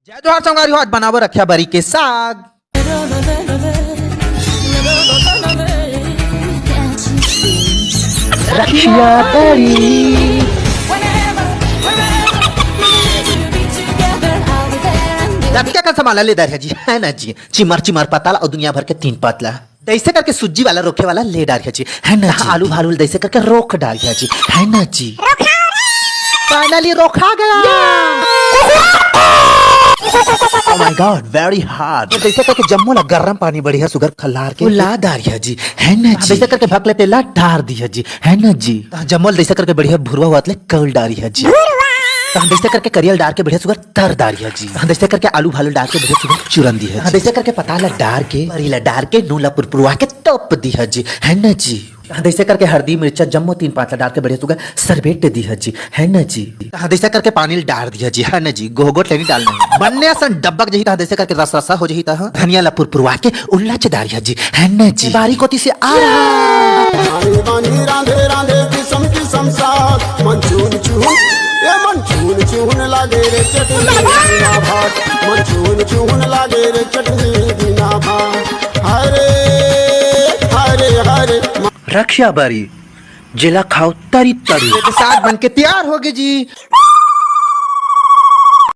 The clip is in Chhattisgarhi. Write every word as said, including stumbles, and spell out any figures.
जय जोहार संगवारी हो, आज बनाबो रखिया बरी के साग। रखिया बरी। रखिया का सामान ला ले डारिहा जी, है ना जी? चिमर चिमर पताल अउ दुनिया भर के तीन पतला। तइसे करके सूजी वाला रोखे वाला ले डारिहा जी, है ना जी? आलू भालू ल तइसे करके रोख डारिहा जी, है ना जी? फाइनली रोखा गया। Oh my God, very hard। तइसे करके जम्मो ला गरम पानी बढ़िया सुघर खल्लार के उला डारिहा जी, है ना जी? तइसे करके भक ले तेला डार दिहा जी, है ना जी? जम्मो ल तइसे करके बढ़िया भुरवा होवत ले कउल डारिहा जी। तइसे करके करिया ल डार के बढ़िया सुघर तर डारिहा जी। तइसे करके आलू भालू डार के बढ़िया सुघर चुरन दिहा जी। तइसे करके पताल ला डार के, बरी ला डार के, नून ला पुरपुरवा के तोप दिहा जी, है ना जी? तइसे करके हरदी मिर्चा जम्मो तीन पांच ला डार के बढ़िया सुघर सरबेट दिहा जी, है ना जी? तइसे करके पानी ला डार दिहा जी, है ना जी? गोहगोट ले नइ डालना हे। बन्ने असन डब्बा के जही तइसे करके रस रसा हो जही तहाँ धनिया ला पुरपुरवा के उल्ला च डारिहा जी, है ना जी? बारी कोती से आ रहा। बानी बानी रांधे रांधे किसम किसम साग। मन चून चून, ए मन चून चून लागे रे चटनी बिना भात। मन चून चून लागे रे चटनी बिना भात। हरे हरे हरे। रखिया बरी, जेला खाव तरी तरी। ये तो साग बन के तैयार होगे जी।